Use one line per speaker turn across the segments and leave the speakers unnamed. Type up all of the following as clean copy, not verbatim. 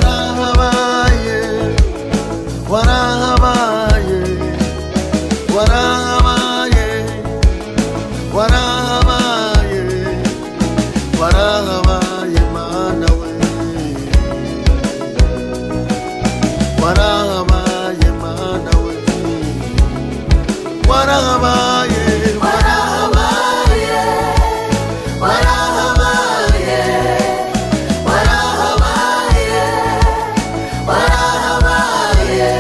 Warahabaye, warahabaye, warahabaye, warahabaye, warahabaye Mana we, warahabaye Mana we, warahabaye, warahabaye, warahabaye, warahabaye, warahabaye,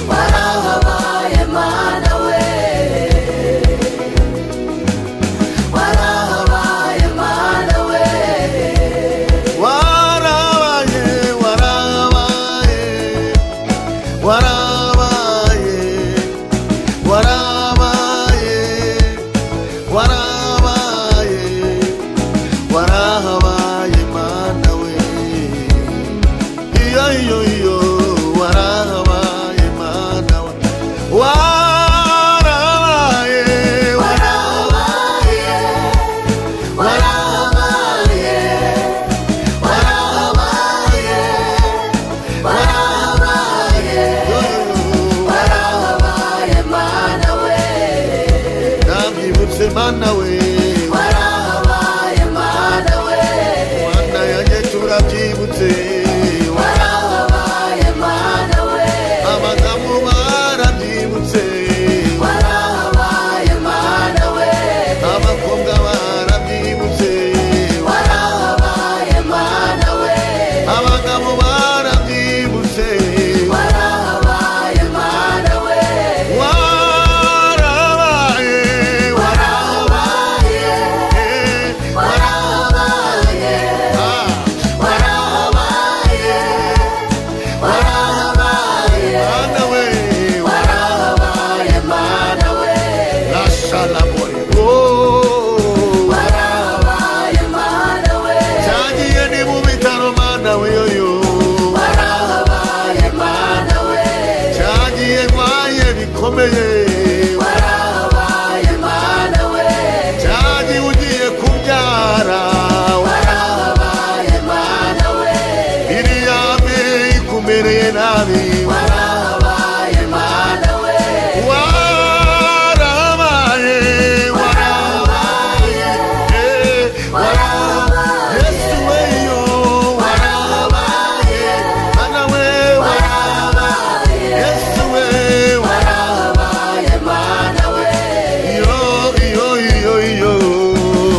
warahabaye Mana we, warahabaye Mana we, warahabaye, warahabaye, warahabaye, warahabaye, warahabaye, warahabaye Mana we, iyo iyo iyo warahabaye Mana we, warahabaye, warahabaye, warahabaye, warahabaye, warahabaye, warahabaye Mana we, ndabyibutse Mana we, warahabaye Mana we, Mana yanjye turabyibutse, warahabaye Mana we, abadamu barabyibutse, warahabaye Mana we, abakobwa barabyibutse, warahabaye Mana we, abagabo barabyibutse, warahabaye Mana we, warahabaye, warahabaye, warahabaye, warahabaye, warahabaye Mana we, warahabaye Mana we, nashalabore, oh, warahabaye Mana we, cyagiye ni mu bitaro Mana we, yoyo, warahabaye Mana we, cyagiye ndwaye bikomeye, warahabaye Mana we, cyagiye ugiye kubyara, warahabaye Mana we, Miriyame ikumereye nabi, warahabaye Mana we, warahabaye, warahabaye, warahabaye, Yesu we yo, warahabaye, Mana we, warahabaye, Yesu we, warahabaye Mana we, yo yo yo yo,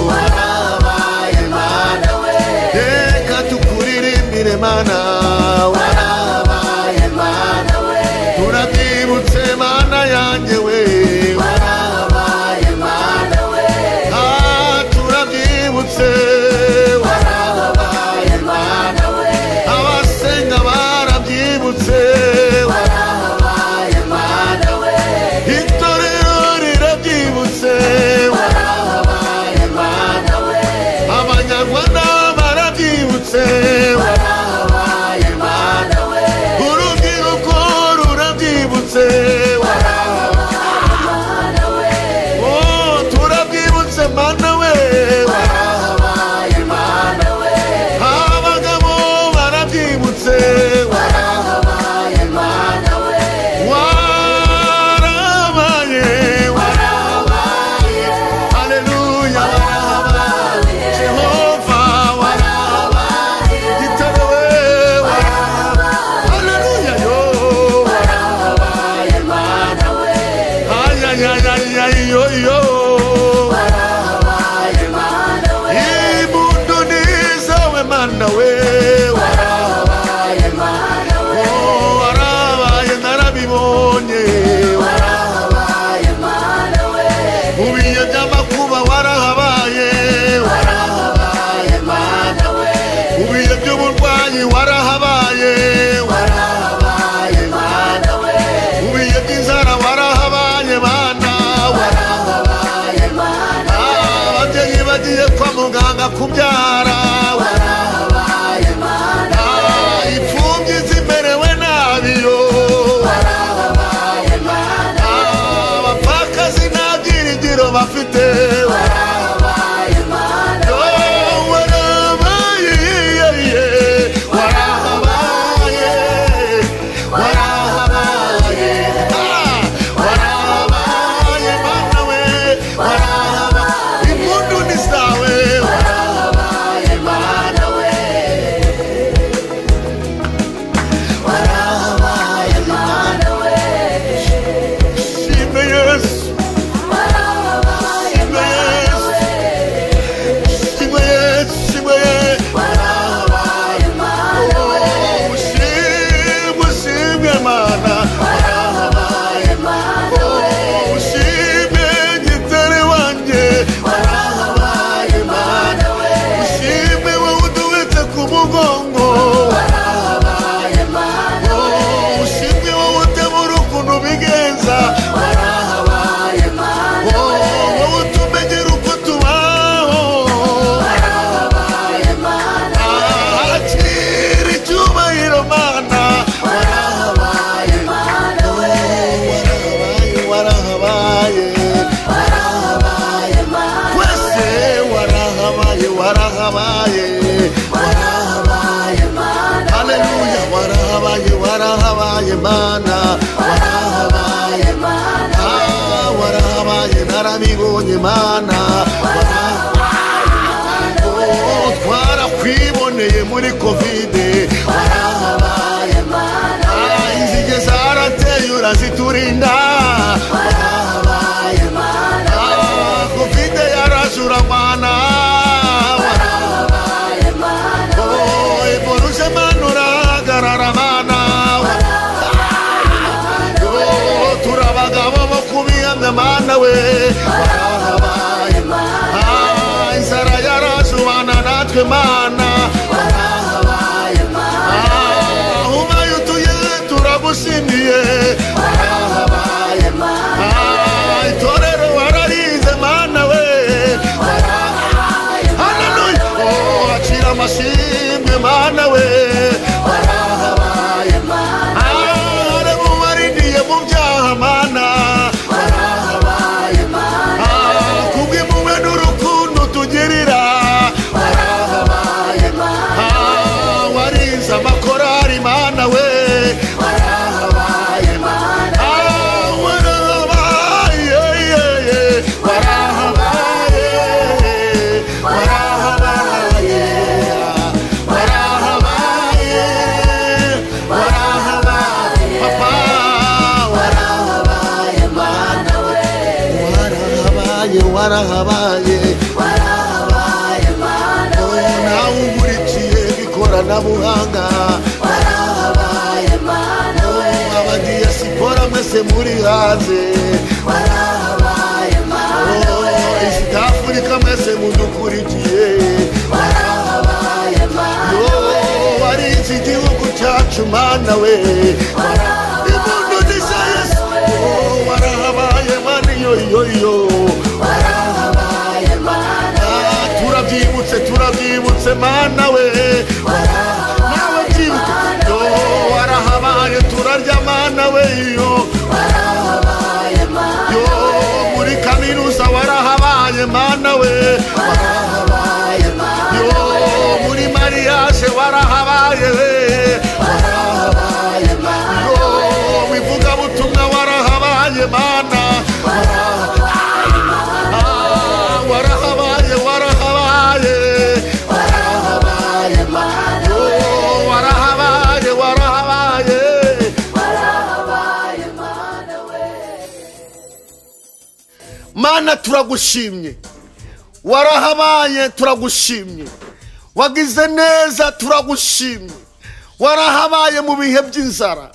warahabaye Mana we, reka tukuririmbire Mana, warahabaye Mana we, turabyibutse Mana yanjye we, warahabaye Mana we, ah, turabyibutse, warahabaye Mana we, abasenga barabyibutse, warahabaye Mana we, itorero rirabyibutse, warahabaye Mana we, abanyarwanda barabyibutse, warahabaye Mana we, urubyiruko rurabyibutse, warahabaye Mana we, oh, turabyibutse Mana we, warahabaye Mana we, abagabo barabyibutse, warahabaye Mana we, warahabaye, warahabaye, haleluya, warahabaye, Jehova, warahabaye, gitare we, warahabaye, haleluya, yo, warahabaye Mana we, ay ay ay ay ay yo yo, warahabaye Mana we, impundu ni zawe Mana we, warahabaye Mana we, oh, warahabaye narabibonye, warahabaye Mana we, mu bihe by'amakuba warahabaye, warahabaye Mana we, mu bihe by'uburwayi warahabaye, warahabaye Mana we, mu bihe by'inzara warahabaye Mana, warahabaye. zanga kubyara
warahabaye Mana
we imfubyi zimerewe nabi yo
warahabaye Mana
we abapfakazi nta byiringiro bafite
warahabaye Mana
we warahabaye warahabaye warahabaye warahabaye Mana we warahabaye impundu ni zawe
warahabaye Mana we warahabaye Mana we
shime Yesu
warahabaye Mana we
shime Yesu shime Yesu
warahabaye Mana we
ushimwe ushimwe Mana
warahabaye Mana we
ushimwe gitare wanjye
warahabaye Mana we
ushimwe wowe uduhetse ku mugongo
warahabaye Mana we
ushimwe wowe utebura ukuntu ubigenza
warahabaye Mana we
wowe utumenyera uko tubaho
warahabaye Mana
akira icyubahiro Mana
warahabaye Mana we
warahabaye
warahabaye Mana
twese warahabaye warahabaye
warahabaye Mana
haleluya warahabaye warahabaye Mana
warahabaye Mana
Ah, warahabaye narabibonye Mana Oh, twarakwiboneye muri kovide
warahabaye Mana
Ah, inzige zarateye uraziturinda
warahabaye Mana
Ah, kovide yarajura Mana
warahabaye Mana
Oh, eboruje Mana urahagarara Mana Oh, turi abagabo bo kubihamya Mana we
warahabaye Mana
Ah, inzara yarajubana natwe Mana
warahabaye Mana
Ah, ubaye utuye turagushimiye
warahabaye Mana
Ah, itorero wararize Mana we
warahabaye
Haleluya Oh, akira amashimwe Mana we
warahabaye Mana
Ah, arabo warindiye mu byaha Mana
warahabaye Mana
Ah, kubw'impuhwe n'urukundo tugirira
warahabaye Mana
Ah, warinze amakorari Mana we
warahabaye Mana
Ah, warahabaye warahabaye warahabaye warahabaye warahabaye papa
warahabaye Mana we
warahabaye warahabaye
warahabaye Mana we
nawe ugurikiye ikoranabuhanga
warahabaye Mana we
abadiyasipora mwese muri hanze
warahabaye Mana we
East Africa mwese mudukurikiye
warahabaye Mana we
warinze igihugu cyacu Mana we impundu zisa Yesu Oh, warahabaye Mana yo yo yo
warahabaye Mana
Ah, turabyibutse turabyibutse Mana we nawe byibuke yo warahabaye turarya Mana we yo
warahabaye Mana
yo muri kaminuza warahabaye Mana we
warahabaye Mana
yo muri mariage warahabaye we
warahabaye Mana
yo mu ivugabutumwa warahabaye Mana Ah, warahabaye warahabaye
warahabaye Mana
yo warahabaye warahabaye
warahabaye Mana we
Mana turagushimye warahabaye turagushimye wagize neza turagushimye warahabaye mu bihe by'inzara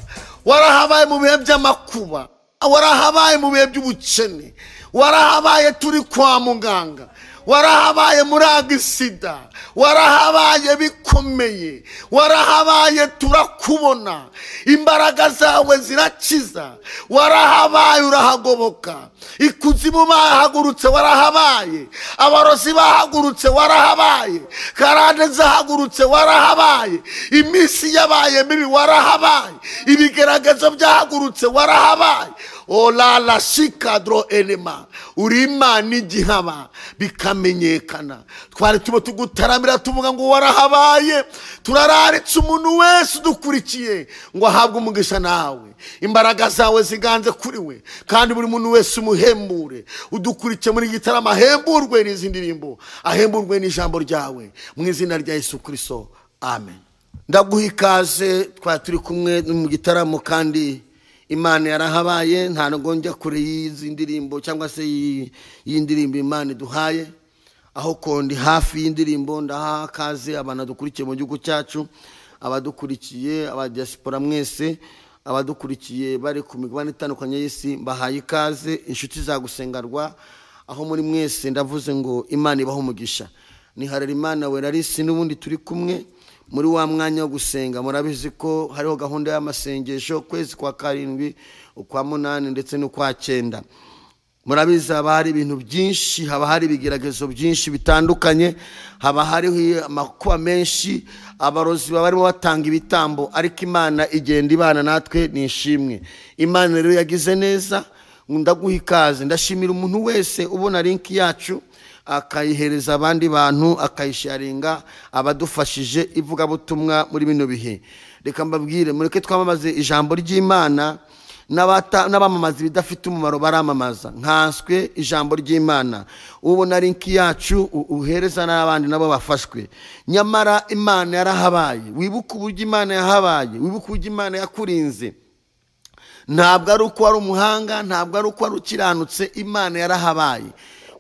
warahabaye mu bihe by'amakuba warahabaye mu bihe by'ubukene warahabaye turi kwa muganga Warahabaye muri agisida, warahabaye bikomeye, warahabaye turakubona, imbaraga zawe zirakiza, warahabaye urahagoboka, ikuzimu bahagurutse warahabaye, abarozi bahagurutse warahabaye, karande zahagurutse warahabaye, iminsi yabaye mibi warahabaye, ibigeragezo byahagurutse warahabaye. Olala shikadro enema, uri Imana igihaba bikamenyekana. Twari tuba tugutaramira tuvuga ngo warahabaye. Turararitse umuntu wese udukurikiye ngo ahabwe umugisha nawe, imbaraga zawe ziganze kuri we, kandi buri muntu wese umuhembure udukurikiye muri gitaramo ahemburwe n'izi ndirimbo, ahemburwe n'ijambo ryawe, mu izina rya Yesu Kristo, amen. Ndaguha ikaze, twari turi kumwe mu gitaramo kandi Imana yarahabaye. Ntabwo njya kure y'izi ndirimbo cyangwa se y'indirimbo Imana iduhaye, aho kondi hafi y'indirimbo. Ndaha ikaze abantu dukurikiye mu gihugu cyacu, abadukurikiye abadiaspora mwese, abadukurikiye bari ku migabane itandukanye y'isi, mbahaye ikaze. Inshuti za gusengarwa aho muri mwese, ndavuze ngo Imana ibahe umugisha. Ni Harerimana Werarisi, n'ubundi turi kumwe muri wa mwanya wo gusenga. Murabizi ko hariho gahunda y'amasengesho kwezi kwa 7, ukwa 8 ndetse n'ukwa 9. Murabizi haba hari ibintu byinshi, haba hari ibigeragezo byinshi bitandukanye, haba hariho amakuba menshi, abarozi baba barimo batanga ibitambo, ariko Imana igenda ibana natwe, ni ishimwe. Imana rero yagize neza, ndaguha ikaze. Ndashimira umuntu wese ubona link yacu akayihereza abandi bantu, akayisharinga, abadufashije ivugabutumwa muri bino bihe. Reka mbabwire, mureke twamamaze ijambo ry'Imana, n'abamamaza ibidafite umumaro baramamaza, nkanswe ijambo ry'Imana. Ubona link yacu uhereza n'abandi nabo bafashwe. Nyamara Imana yarahabaye. Wibuke uburyo Imana yahabaye, wibuke uburyo Imana yakurinze. Ntabwo ari uko wari umuhanga, ntabwo ari uko wari ukiranutse, Imana yarahabaye.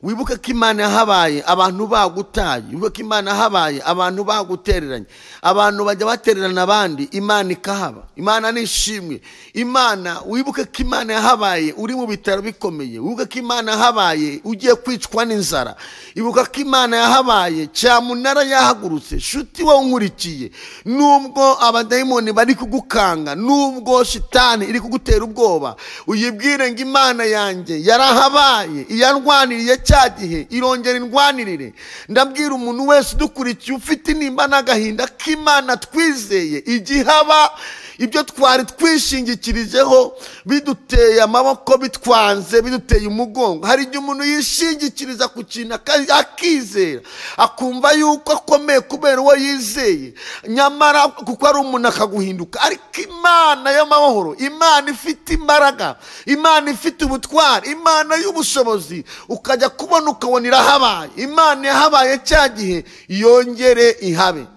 Wibuke ko Imana yahabaye abantu bagutaye, wibuke ko Imana yahabaye abantu bagutereranye, abantu bajya batererana abandi, Imana ikahaba. Imana ni ishimwe. Imana, wibuke ko Imana yahabaye uri mu bitaro bikomeye, wibuke ko Imana yahabaye ugiye kwicwa n'inzara, ibuka ko Imana yahabaye cyamunara yahagurutse. Shuti wowe unkurikiye, nubwo abadayimoni bari kugukanga, nubwo shitani iri kugutera ubwoba, uyibwire ngo Imana yanjye yarahabaye, iyarwaniriye cya gihe irongera indwanirire. Ndabwira umuntu wese udukurikiye ufite intimba n'agahinda k'Imana twizeye igihaba, ibyo twari twishingikirijeho biduteye amaboko, bitwanze, biduteye umugongo. Hari igihe umuntu yishingikiriza ku kintu akizera, akumva yuko akomeye kubera uwo yizeye, nyamara kuko ari umuntu akaguhinduka. Ariko Imana y'amahoro, Imana ifite imbaraga, Imana ifite ubutwari, Imana y'ubushobozi, ukajya kubona ukabona irahabaye. Imana yahabaye cya gihe yongere ihabe.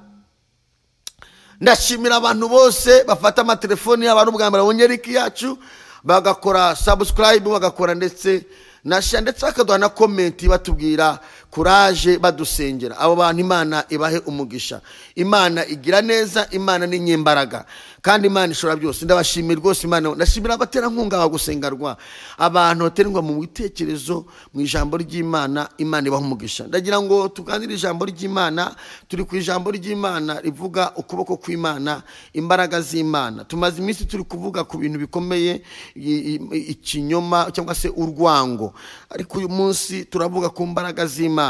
Ndashimira abantu bose bafata amatelefoni yabo ari ubwa mbere babonye link yacu, bagakora subscribe, bagakora ndetse na share, ndetse bakaduha na comment batubwira courage, badusengera. Abo bantu Imana ibahe umugisha. Imana igira neza, Imana ni nyimbaraga, kandi Imana ishobora byose. Ndabashimira rwose Imana. Ndashimira abaterankunga bagusengarwa, abantu baterwa mu bitekerezo mu ijambo ry'Imana. Imana ibahe umugisha. Ndagira ngo tuganire ijambo ry'Imana. Turi ku ijambo ry'Imana rivuga ukuboko kw'Imana, imbaraga z'Imana. Tumaze iminsi turi kuvuga ku bintu bikomeye, ikinyoma cyangwa se urwango, ariko uyu munsi turavuga ku mbaraga z'Imana.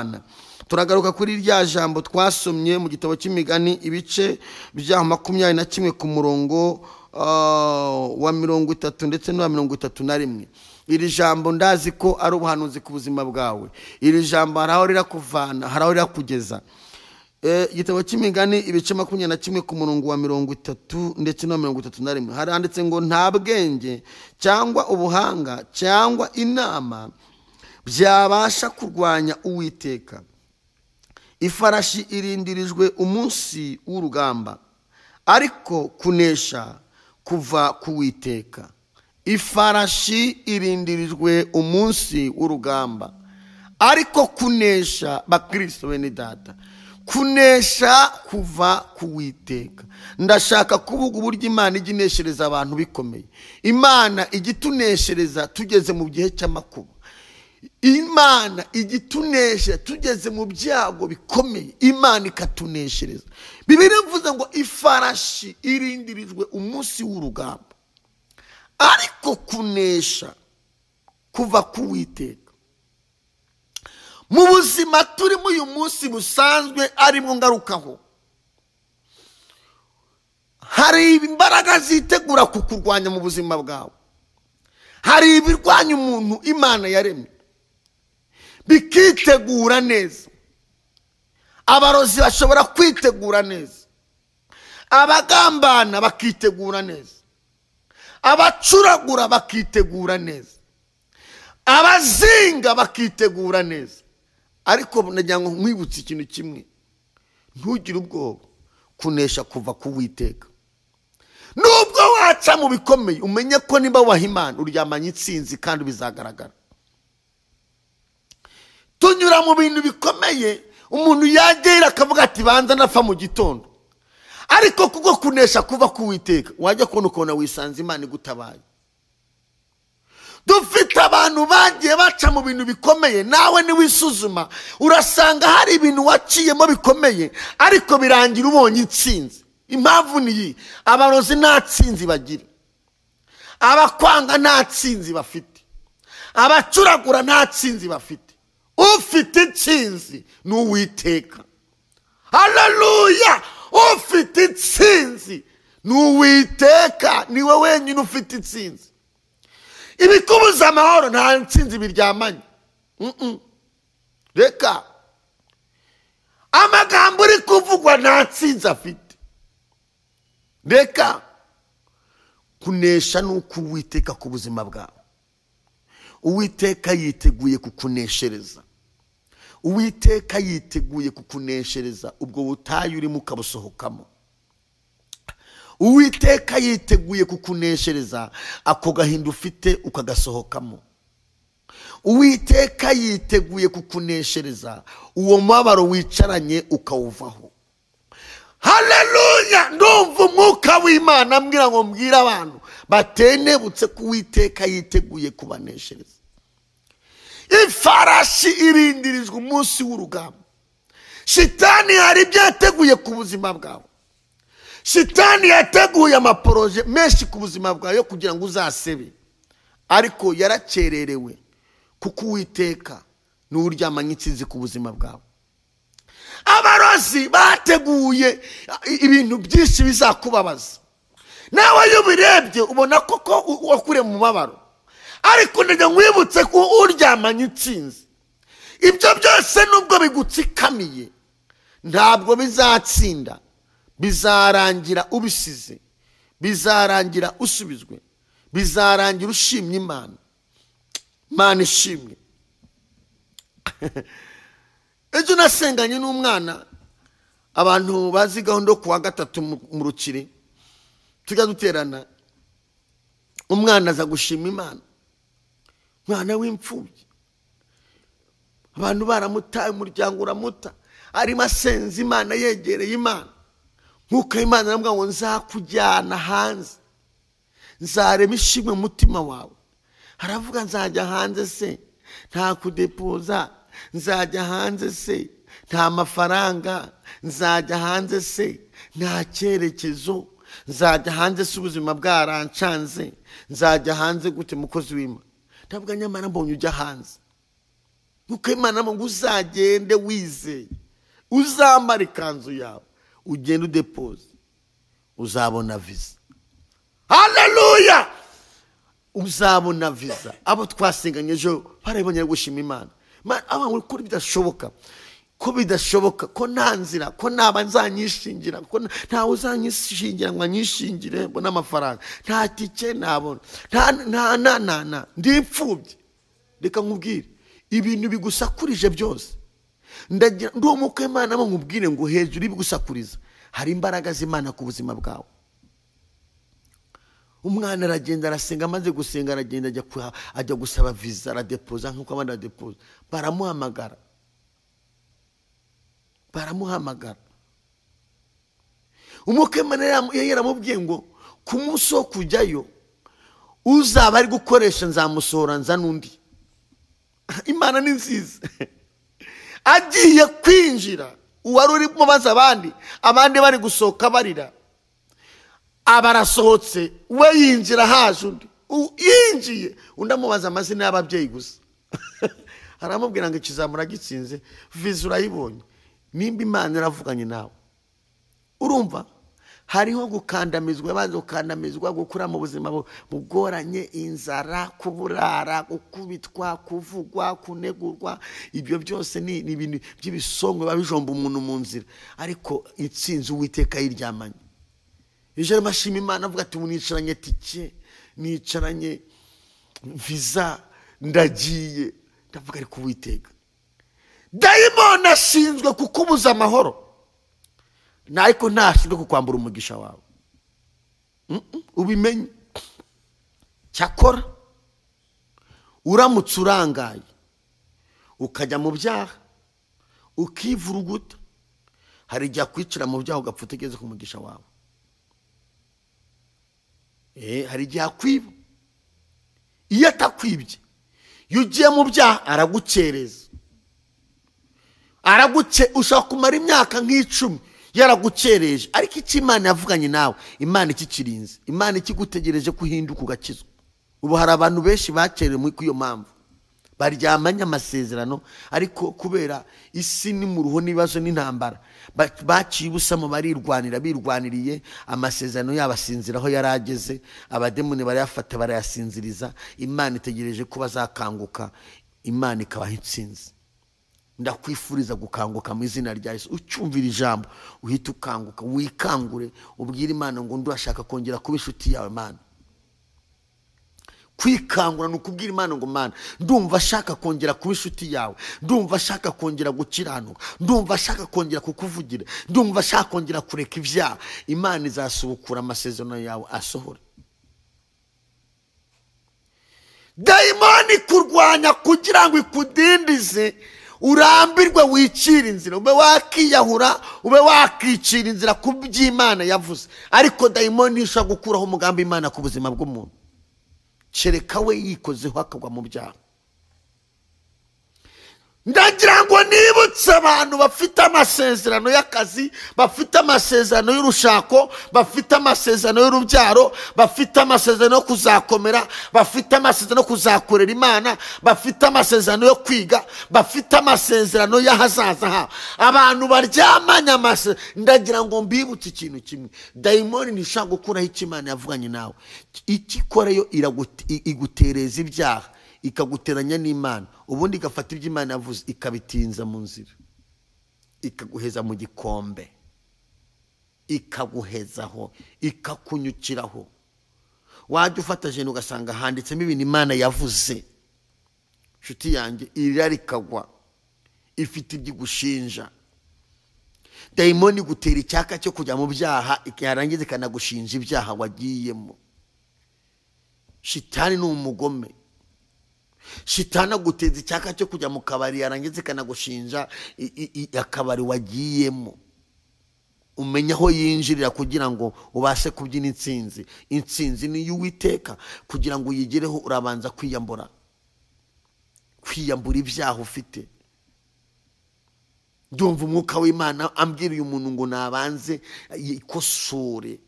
Turagaruka kuri rya jambo twasomye mu gitabo cy'Imigani ibice bya 21 ku murongo wa 30 ndetse n'uwa 31. Iri jambo ndazi ko ari ubuhanuzi ku buzima bwawe. Iri jambo haraho rirakuvana, haraho rirakugeza. Igitabo cy'Imigani ibice 21 ku murongo wa 30 ndetse n'uwa 31 haranditse ngo nta bwenge cyangwa ubuhanga cyangwa inama byabasha kurwanya Uwiteka. Ifarashi irindirijwe umunsi w'urugamba, ariko kunesha kuva ku Uwiteka. Ifarashi irindirijwe umunsi w'urugamba, ariko kunesha, bakristo bene data, kunesha kuva ku Uwiteka. Ndashaka kuvuga uburyo Imana ijya ineshereza abantu bikomeye. Imana ijya ituneshereza tugeze mu gihe cy'amakuba. Imana igitunesha tugeze mu byago bikomeye, Imana ikatuneshereza. Bibiliya ivuze ngo ifarashi irindirijwe umunsi w'urugamba, ariko kunesha kuva ku Uwiteka. Mu buzima turimo uyu munsi busanzwe arimo ngarukaho, hari imbaraga zitegura kukurwanya mu buzima bwawe, hari ibirwanya umuntu Imana yaremye bikitegura neza. Abarozi bashobora kwitegura neza, abagambana bakitegura neza, abacuragura bakitegura neza, abazinga bakitegura neza. Ariko nagira ngo nkwibutse ikintu kimwe, ntugire ubwoba, kunesha kuva ku Uwiteka. Nubwo waca mu bikomeye, umenye ko niba waha Imana uryamanye intsinzi kandi bizagaragara. Tunyura mu bintu bikomeye, umuntu yagera akavuga ati banza napfa mu gitondo, ariko kubwo kunesha kuva ku Uwiteka wajya kubona ukabona wisanze Imana igutabaye. Dufite abantu bagiye baca mu bintu bikomeye, nawe niwisuzuma urasanga hari ibintu waciyemo bikomeye, ariko birangira ubonye intsinzi. Impamvu ni iyi: abarozi nta tsinzi bagira, abakwanga nta tsinzi bafite, abacuragura nta tsinzi bafite. Ufite intsinzi ni Uwiteka. Haleluya! Ufite intsinzi ni Uwiteka, niwe wenyine ufite intsinzi. Ibikubuza amahoro nta ntsinzi biryamanye. Reka amagambo uri kuvugwa nta ntsinzi afite. Reka kunesha ni uko Uwiteka ku buzima bwawe. Uwiteka yiteguye kukuneshereza. Uwiteka yiteguye kukuneshereza ubwo butayu urimo ukabusohokamo. Uwiteka yiteguye kukuneshereza ako gahinda ufite ukagasohokamo. Uwiteka yiteguye kukuneshereza uwo mubabaro wicaranye ukawuvaho. Haleluya! Ndumva umwuka w'Imana ambwira ngo mbwire abantu batenebutse ko Uwiteka yiteguye kubaneshereza. Ifarashi irindirijwe umunsi w'urugamba. Shitani hari ibyo yateguye ku buzima bwawe. Shitani yateguye amaporoje menshi ku buzima bwawe yo kugira ngo uzasebe, ariko yarakererewe kuko Uwiteka niwe uryamanye intsinzi ku buzima bwawe. Abarozi bateguye ibintu byinshi bizakubabaza, nawe iyo ubirebye ubona koko wakuriye mu mubabaro, ariko ndagira nkwibutse ko uryamanye intsinzi. Ibyo byose nubwo bigutsikamiye ntabwo bizatsinda, bizarangira ubisize, bizarangira usubizwe, bizarangira ushimye Imana. Imana ishimwe. Ejo nasenganye n'umwana, abantu bazi gahunda yo kuwa gatatu mu Rukiri tujya duterana, umwana aza gushima Imana, umwana w'imfubyi, abantu baramutaye, umuryango uramuta, arimo asenza Imana, yegereye Imana. Nkuko Imana aramubwira ngo nzakujyana hanze, nzarema ishimwe mu mutima wawe. Aravuga nzajya hanze se nta kudepoza, nzajya hanze se nta mafaranga, nzajya hanze se nta cyerekezo, nzajya hanze se ubuzima bwarancanze, nzajya hanze gute mukozi w'Imana? Ndavuga nyamara mbonye ujya hanze. Nkuko Imana ngo uzagende wizeye, uzambara ikanzu yawe, ugende udepoze, uzabona visa. Haleluya! Uzabona visa. Abo twasenganye ejo barabonye gushima Imana. Abantu ko bidashoboka, ko bidashoboka, ko nta nzira, ko naba nzanyishingira, ko ntawe uzanyishingira ngo anyishingire mbone amafaranga, nta tike nabona, nta nta nta nta, ndi imfubyi. Reka nkubwire ibintu bigusakurije byose, ndagira ndi umwuka w'Imana ngo nkubwire ngo hejuru y'ibigusakuriza hari imbaraga z'Imana ku buzima bwawe. Umwana aragenda arasenga, amaze gusenga aragenda ajya gusaba visa, aradepoza nk'uko abandi badepoza, baramuhamagara, baramuhamagara. Umwuka w'Imana yaramubwiye ngo ku munsi wo kujyayo uzaba ari gukoresha nzamusohora nza n'undi. Imana ni nziza. Agiye kwinjira, uwari urimo baza abandi, abandi bari gusohoka barira, abarasohotse, we yinjira haje undi. Yinjiye undi amubaza amazina y'ababyeyi gusa. Aramubwira ngo ikizamura gitsinze, viza urayibonye. Nimba Imana iravuganye nawe, urumva hariho gukandamizwa, baza gukandamizwa, gukura mu buzima bugoranye, inzara, kuburara, gukubitwa, kuvugwa, kunegurwa, ibyo byose ni ibintu by'ibisongo biba bijomba umuntu mu nzira, ariko itsinze Uwiteka yiryamanye. Ejo arimo ashima Imana avuga ati nicaranye tike, nicaranye viza, ndagiye. Ndavuga ariko Uwiteka, dayimoni ashinzwe kukubuza amahoro, ariko ntashinzwe kukwambura umugisha wawe. Ubimenye. Cyakora uramutse urangaye ukajya mu byaha ukivuruguta, hari igihe akwicira mu byaha ugapfa utegeze ku mugisha wawe. Hari igihe akwiba. Iyo atakwibye, iyo ugiye mu byaha aragukereza, ushobora kumara imyaka nk'icumi yaragukereje, ariko icyo Imana yavuganye nawe, Imana ikikirinze, Imana ikigutegereje ko uhinduka ugakizwa. Ubu hari abantu benshi bakerewe muri iyo mpamvu, baryamanye amasezerano, ariko kubera isi ni mu ruho n'ibibazo n'intambara, baciye ubusamo barirwanira, birwaniriye amasezerano yabasinziraho yarageze, abademoni barayafata barayasinziriza. Imana itegereje ko bazakanguka, Imana ikabaha intsinzi. Ndakwifuriza gukanguka mu izina rya Yesu. Ucyumvira ijambo uhita ukanguka, wikangure, ubwire Imana ngo ndashaka kongera kuba inshuti yawe Mana. Kwikangura ni ukubwira Imana ngo Mana, ndumva ashaka kongera kuba inshuti yawe, ndumva ashaka kongera gukiranuka, ndumva ashaka kongera kukuvugira, ndumva ashaka kongera kureka ibyaha. Imana izasubukura amasezerano yawe asohora. Dayimoni kurwanya kugira ngo ikudindize, urambirwe, wicira inzira, ube wakiyahura, ube wakicira inzira ku by'Imana yavuze. Ariko dayimoni ntishobora gukuraho umugambi Imana ku buzima bw'umuntu, kereka we yikozeho akagwa mu byaha. Ndagira ngo nibutse abantu bafite amasezerano y'akazi, bafite amasezerano y'urushako, bafite amasezerano y'urubyaro, bafite amasezerano yo kuzakomera, bafite amasezerano yo kuzakorera Imana, bafite amasezerano yo kwiga, bafite amasezerano y'ahazaza habo. Abantu baryamanye amasezerano, ndagira ngo mbibutse ikintu kimwe: dayimoni ntishobora gukuraho icyo Imana yavuganye nawe. Icyo ikorayo igutereza ibyaha, ikaguteranya n'Imana, ubundi igafata ibyo Imana yavuze ikabitinza mu nzira, ikaguheza mu gikombe, ikaguhezaho, ikakunyukiraho. Wajya ufata jene ugasanga handitsemo ibintu Imana yavuze, inshuti yanjye irira rikagwa, ifite ibyo igushinja. Dayimoni igutera icyaka cyo kujya mu byaha, yarangiza ikanagushinja ibyaha wagiyemo. Shitani ni umugome. Shitani aguteza icyaka cyo kujya mu kabari, yarangiza ikanagushinja akabari wagiyemo. Umenya aho yinjirira kugira ngo ubashe kubyina intsinzi. Intsinzi ni iy'Uwiteka, kugira ngo uyigereho urabanza kwiyambura, kwiyambura ibyaha ufite. Ndumva umwuka w'Imana ambwira uyu muntu ngo nabanze yikosore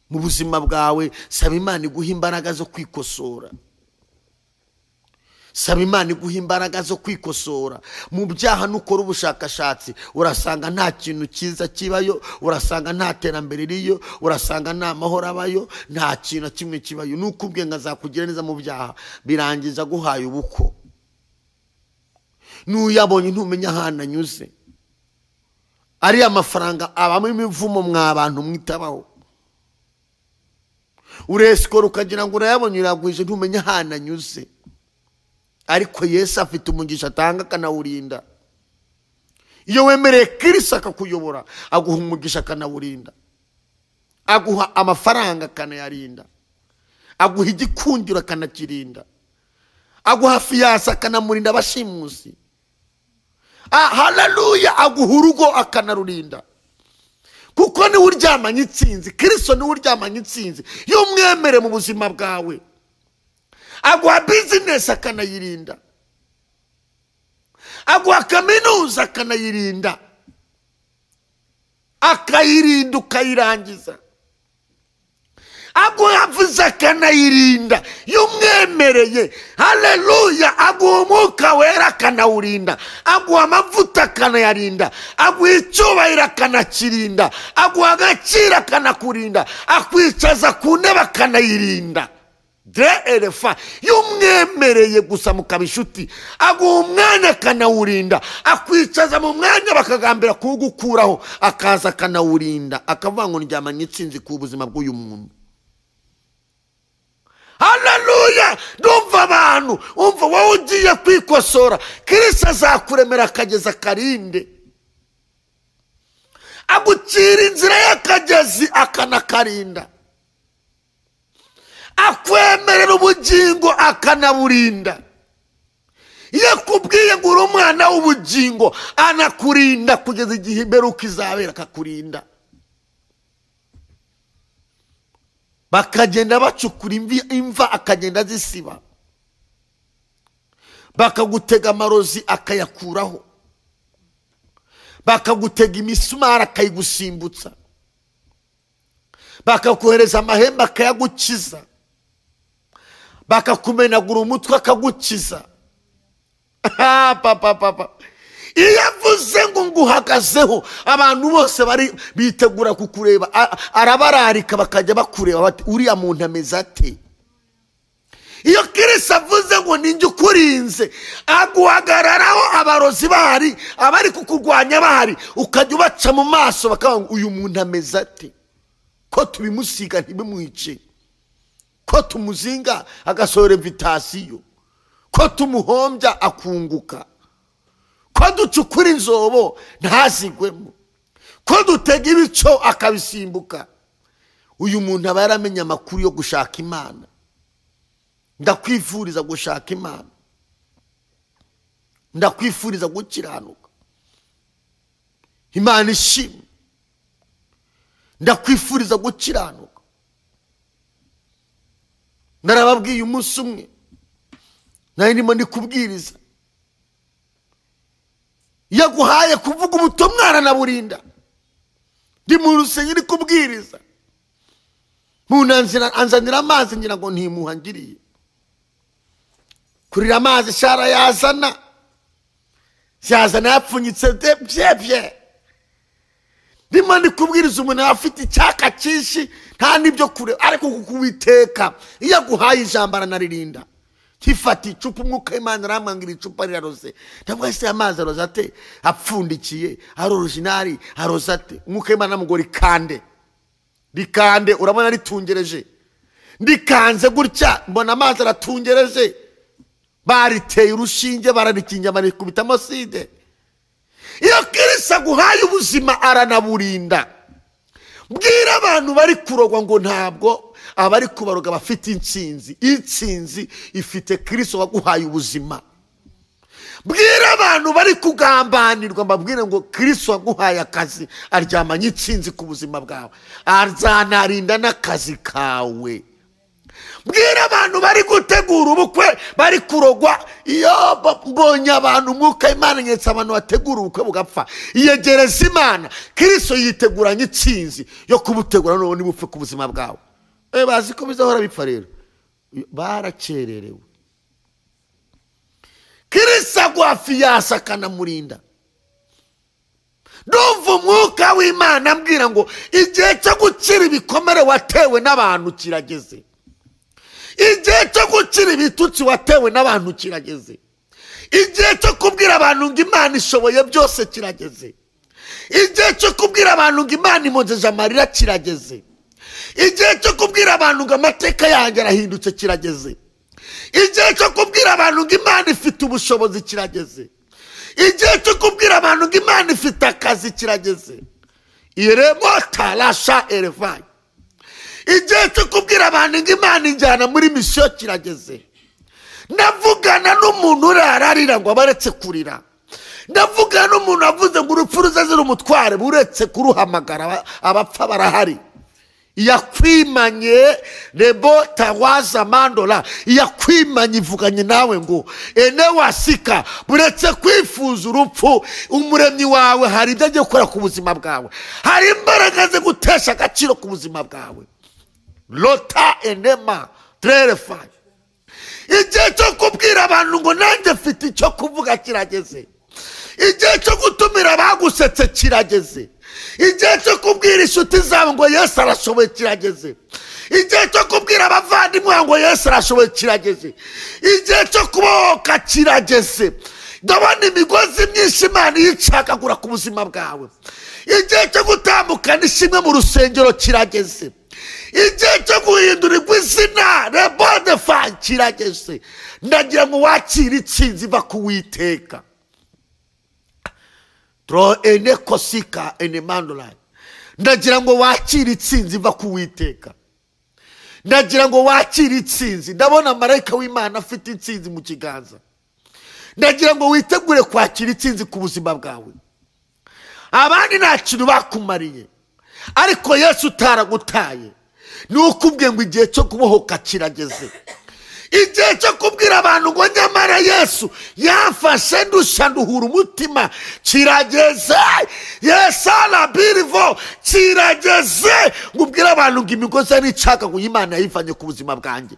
mu buzima bwawe. Saba Imana iguha imbaraga zo kwikosora. Saba Imana iguha imbaraga zo kwikosora. Mu byaha nukora ubushakashatsi urasanga nta kintu cyiza kibayo, urasanga nta terambere riyo, urasanga nta mahoro abayo, nta kintu na kimwe kibayo. Nuko ubwenge azakugira neza mu byaha, birangiza guhaye ubuko. Nuyabonye ntumenya ahantu anyuze. Ariya mafaranga abamo imivumo mwa bantu mwitabaho. Uresikora ukagira ngo urayabonye, uragwije, ntumenya ahantu anyuze. Ariko Yesu afite umugisha atanga akanawurinda. Iyo wemereye Kristo akakuyobora, aguha umugisha akanawurinda, aguha amafaranga akanayarinda, aguha igikundiro akanakirinda, aguha fiyanse akanamurinda abashimusi. Haleluya! Aguha urugo akanarurinda, kuko niwe uryamanye intsinzi. Kristo niwe uryamanye intsinzi. Iyo umwemere mu buzima bwawe, Aguha bizinesi akanayirinda. Aguha kaminuza akanayirinda. Akayirinda ukayirangiza. Aguha viza akanayirinda. Iyo umwemereye, haleluya, aguha umwuka wera akanawurinda. Aguha amavuta akanayarinda. Aguha icyubahiro akanakirinda. Aguha agaciro akanakurinda. Akwicaza ku ntebe akanayirinda. Dre iyo umwemereye gusa mukaba inshuti, aguha umwanya akanawurinda. Akwicaza mu mwanya bakagambira kuwugukuraho, akaza akanawurinda, akavuga ngo ndyamanye intsinzi ku buzima bw'uyu muntu. Haleluya! Ndumva abantu, umva wowe ugiye kwikosora, Kristo azakuremera akageza akarinde. Agucira inzira y'akagezi akanakarinda. Akwemerera ubugingo akanaburinda. Iyo akubwiye ngo uri umwana w'ubugingo, anakurinda kugeza igihe imperuka izabera, akakurinda. Bakagenda bacukura imva akagenda azisiba. Bakagutega amarozi akayakuraho. Bakagutega imisumari akayigusimbutsa. Bakakohereza amahembe akayagukiza. Bakakumenagura umutwe akagukiza. Papa. Iyo avuze ngo nguhagazeho, abantu bose bari bitegura kukureba, arabararika bakajya bakureba bati uriya muntu ameze ate. Iyo Kristo avuze ngo ninjye ukurinze, aguhagararaho abarozi bahari, abari kukurwanya bahari, ukajya ubaca mu maso bakavuga ngo uyu muntu ameze ate, ko tubimusiga ntibimwice, ko tumuzinga agasohora invitasiyo, ko tumuhombya akunguka, ko ducukura inzobo ntazigwemo, ko dutega ibico akabisimbuka. Uyu muntu aba yaramenye amakuru yo gushaka Imana. Ndakwifuriza gushaka Imana. Ndakwifuriza gukiranuka. Imana ishimwe. Ndakwifuriza gukiranuka. Narababwiye umunsi umwe, nari ndimo ndikubwiriza, yaguhaye kuvuga ubutumwa aranaburinda. Ndi mu rusengero ndi kubwiriza, anzanira amazi ngira ngo ntimuhangiriye. Kurira amazi shara yazana, yazana yapfunyitse byebye. Ndimo ndikubwiriza umuntu afite icyaka cyinshi nta n'ibyo kure, ariko kukuwiteka iyo aguhaye ijambo aranaririnda. Kifata icupa, umwuka w'Imana aramwangira icupa riraroze. Ndavuga se amazi aroze ate? Apfundikiye, ari originali, aroze ate? Umwuka w'Imana amugora ikande. Rikande, urabona ritungereje. Ndikanze gutya, mbona amazi aratungereje. Bariteye urushinge, bararikinga, barikubitamo side. Iyo Kristo aguhaye ubuzima aranaburinda. Bwira abantu bari kurogwa ngo ntabwo abari kubaroga bafite intsinzi. Intsinzi ifite Kristo waguhaye ubuzima. Bwira abantu bari kugambanirwa, mbabwire ngo Kristo waguhaye akazi aryamanye intsinzi ku buzima bwawe, azanarinda n'akazi kawe. Bwira abantu bari gutegura ubukwe bari kurogwa, iyo mbonye abantu umwuka Imana nyetse abantu bategura ubukwe bugapfa, iyegereza Imana. Kristo yiteguranye intsinzi yo kubutegura none bupfe ku buzima bwawe. Bazi ko bizahora bipfa rero, barakererewe. Kristo aguha fiyasa akanamurinda. Ndumva umwuka w'Imana ambwira ngo igihe cyo gukira ibikomere watewe n'abantu kirageze. Igihe cyo gukira ibitutsi watewe n'abantu kirageze. Igihe cyo kubwira abantu ngo Imana ishoboye byose kirageze. Igihe cyo kubwira abantu ngo Imana impojeje amarira kirageze. Igihe cyo kubwira abantu ngo amateka yanjye arahindutse kirageze. Igihe cyo kubwira abantu ngo Imana ifite ubushobozi kirageze. Igihe cyo kubwira abantu ngo Imana ifite akazi kirageze. Iremo tarasha erevai. Igihe cyo kubwira abantu ngo Imana injyana muri misiyo kirageze. Ndavugana n'umuntu urararira ngo abaretse kurira. Ndavugana n'umuntu avuze ngo urupfu ruzaze rumutware, buretse kuruhamagara, abapfa barahari. Yakwimanye rebo tawaza mandola, yakwimanye ivuganye nawe ngo ene wasika, buretse kwifuza urupfu, umuremyi wawe hari ibyo agiye gukora ku buzima bwawe, hari imbaraga ze gutesha agaciro ku buzima bwawe. Lota enema trerefaye. Igihe cyo kubwira abantu ngo nanjye mfite icyo kuvuga kirageze. Igihe cyo gutumira abagusetse kirageze. Igihe cyo kubwira inshuti zawe ngo Yesu arashoboye kirageze. Igihe cyo kubwira abavandimwe ngo Yesu arashoboye kirageze. Igihe cyo kubohoka kirageze. Ndabona imigozi myinshi Imana yicagagura ku buzima bwawe. Igihe cyo gutambuka n'ishimwe mu rusengero kirageze. Igihe cyo guhindurirwa izina rebodefa kirageze. Ndagira ngo wakire intsinzi iva ku Uwiteka. Tro ene kosika ene mandola. Ndagira ngo wakire intsinzi iva ku Uwiteka. Ndagira ngo wakire intsinzi. Ndabona marayika w'Imana afite intsinzi mu kiganza. Ndagira ngo witegure kwakira intsinzi ku buzima bwawe. Abandi nta kintu bakumariye, ariko Yesu utaragutaye ni ukubwiye ngo igihe cyo kubohoka kirageze. Igihe cyo kubwira abantu ngo nyamara Yesu yamfashe ndusha nduhura umutima kirageze. Yesu arabirivo kirageze. Ngo ubwire abantu ngo imigozi ari icaka ngo Imana yayivanye ku buzima bwanjye.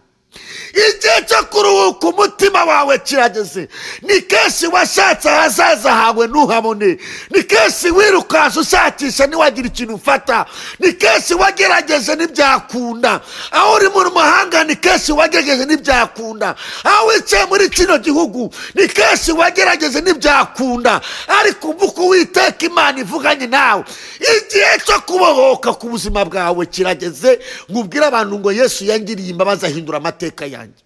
Igihe cyo kuruhuka umutima wawe kirageze. Ni kenshi washatse ahazaza hawe ntuhabone. Ni kenshi wirukanse ushakisha ntiwagira ikintu ufata. Ni kenshi wagerageje ntibyakunda. Aho uri mu mahanga ni kenshi wagerageje ntibyakunda. Aho wicaye muri kino gihugu ni kenshi wagerageje ntibyakunda. Ariko uko Uwiteka Imana ivuganye nawe, igihe cyo kubohoka ku buzima bwawe kirageze. Ngo ubwire abantu ngo Yesu yangiriye imbabazi ahindura amateka yanjye.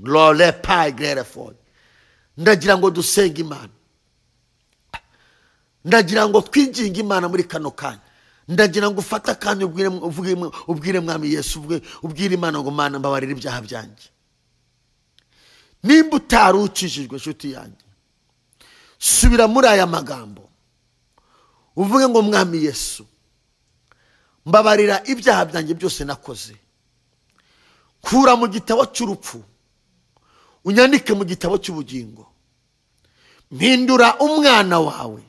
Lole pa grerefone. Ndagira ngo dusenge Imana. Ndagira ngo twinginge Imana muri kano kanya. Ndagira ngo ufate akanya ubwire Mwami Yesu, ubwire Imana ngo Mana mbabarira ibyaha byanjye. Nimba utarukijijwe inshuti yanjye, subira muri aya magambo uvuge ngo Mwami Yesu mbabarira ibyaha byanjye byose nakoze. Kura mu gitabo cy'urupfu unyandike mu gitabo cy'ubugingo. Mpindura umwana wawe.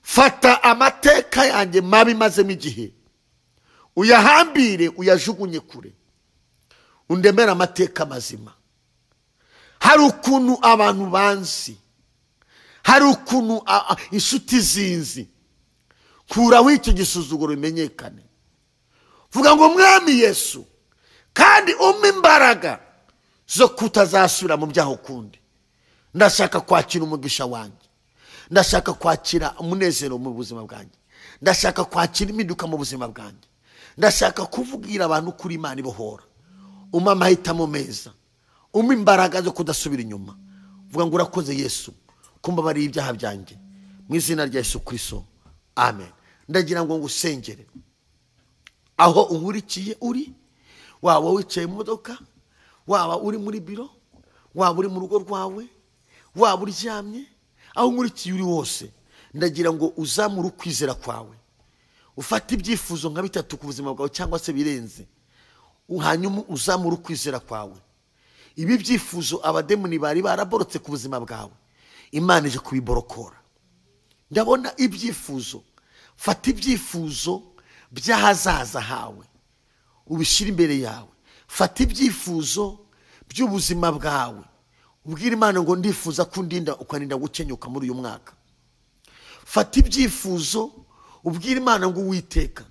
Fata amateka yanjye mabi mazemo igihe, uyahambire uyajugunye kure, undemere amateka mazima. Hari ukuntu abantu banzi, hari ukuntu inshuti zinzi. Kuraho icyo gisuzuguro bimenyekane. Vuga ngo Mwami Yesu, kandi umpe imbaraga zo kutazasubira mu byaha ukundi. Ndashaka kwakira umugisha wanjye. Ndashaka kwakira umunezero mu buzima bwanjye. Ndashaka kwakira impinduka mu buzima bwanjye. Ndashaka kuvugira abantu kuri Imana ibohora. Umpe amahitamo meza, umpe imbaraga zo kudasubira inyuma. Vuga ngo urakoze Yesu kumbabariye ibyaha byanjye, mu izina rya Yesu Kristo, amen. Ndagira ngo ngusengere aho unkurikiye uri, waba wicaye mu modoka, waba uri muri biro, waba uri mu rugo rwawe, waba uryamye, aho unkurikiye uri wose, ndagira ngo uzamure ukwizera kwawe, ufate ibyifuzo nka bitatu ku buzima bwawe cyangwa se birenze, hanyuma uzamure ukwizera kwawe. Ibi byifuzo abademoni bari baraborotse ku buzima bwawe, Imana ije kubiborokora. Ndabona ibyifuzo, fata ibyifuzo by'ahazaza hawe ubishyire imbere yawe. Fata ibyifuzo by'ubuzima bwawe, ubwire Imana ngo ndifuza ko undinda ukarinda gukenyuka muri uyu mwaka. Fata ibyifuzo ubwire Imana ngo Uwiteka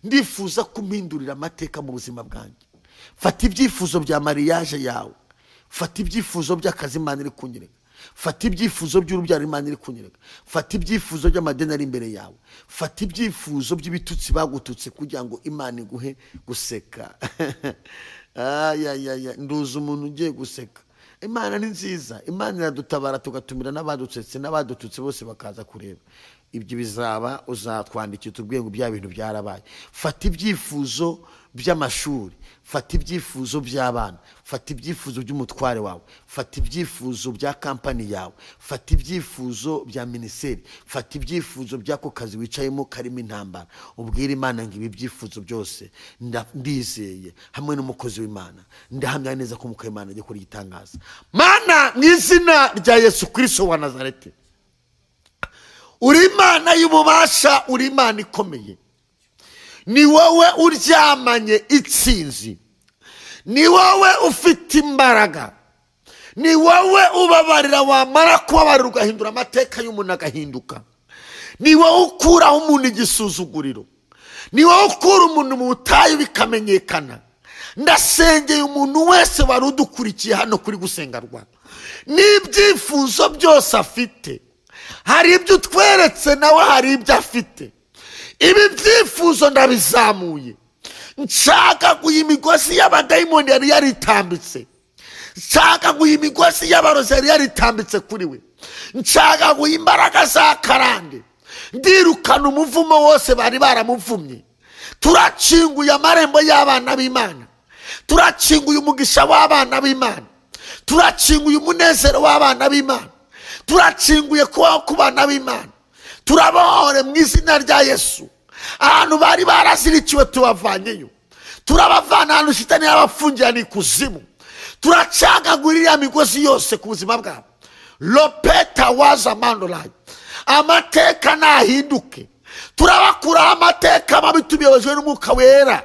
ndifuza kumpindurira amateka mu buzima bwanjye. Fata ibyifuzo bya mariage yawe, fata ibyifuzo by'akazi Imana iri kunyereka, fata ibyifuzo by'urubyaro Imana iri kunyereka, fata ibyifuzo by'amadeni ari imbere yawe, fata ibyifuzo by'ibitutsi bagututse kugira ngo Imana iguhe guseka. Ayayaya, nduza umuntu ugiye guseka. Imana ni nziza, Imana iradutabara tugatumira n'abadutse n'abadututse bose bakaza kureba. Ibyo bizaba, uzatwandikira utubwiye ngo bya bintu byarabaye. Fata ibyifuzo by'amashuri, fata ibyifuzo by'abana, fata ibyifuzo by'umutware wawe, fata ibyifuzo bya kampani yawe, fata ibyifuzo bya minisiteri, fata ibyifuzo by'ako kazi wicayemo karimo intambara, ubwire Imana ngo ibi byifuzo byose ndizeye hamwe n'umukozi w'Imana, ndahamya neza ko umukozi w'Imana agiye gukora igitangaza. Mana, mu izina rya Yesu Kristo wa Nazareti, uri Imana y'ububasha, uri Imana ikomeye, ni wowe uryamanye itsinzi, ni wowe ufite imbaraga, ni wowe ubabarira, wamara kubabarira ugahindura amateka y'umuntu agahinduka, ni wowe ukuraho umuntu igisuzuguriro, ni wowe ukura umuntu mu butayu bikamenyekana. Ndasengeye umuntu wese wari udukurikiye hano kuri Gusenga Rwanda n'ibyifuzo byose afite, hari ibyo utweretse nawe hari ibyo afite, ibi byifuzo ndabizamuye, nshagaguye imigozi y'abadayimoni yari yaritambitse, nshagaguye imigozi y'abarozi yari yaritambitse kuri we, nshagaguye imbaraga za karande, ndirukana umuvumo wose bari baramuvumye. Turakinguye amarembo y'abana b'Imana, turakinguye umugisha w'abana b'Imana, turakinguye umunezero w'abana b'Imana, turakinguye kubaho ku bana b'Imana, turabohore mu izina rya Yesu. Ahantu bari barazirikiwe tubavanyeyo, turabavana ahantu shitani yabafungira ni kuzimu, turacagagura iriya migozi yose ku buzima bwabo. Lopeta waza mandolai, amateka nahinduke, turabakuraho amateka mabi tubiyobojwe n'Umwuka Wera.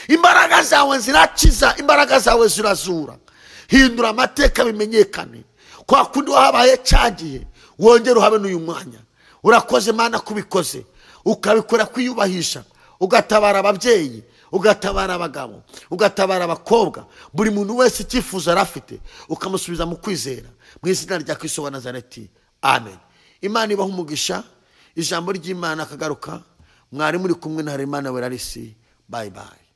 Imbaraga zawe zirakiza, imbaraga zawe zirazura, hindura amateka bimenyekane. Kwa kundi wahabaye cyagiye wongere uhabe n'uyu mwanya. Urakoze Mana kubikoze, ukabikora kwiyubahisha, ugatabara ababyeyi, ugatabara abagabo, ugatabara abakobwa, buri muntu wese icyifuzo arafite ukamusubiza mu kwizera, mu izina rya Kristo wa Nazareti, amen. Imana ibahe umugisha. Ijambo ry'Imana akagaruka. Mwari muri kumwe na Harerimana Welarisi. Bye bye.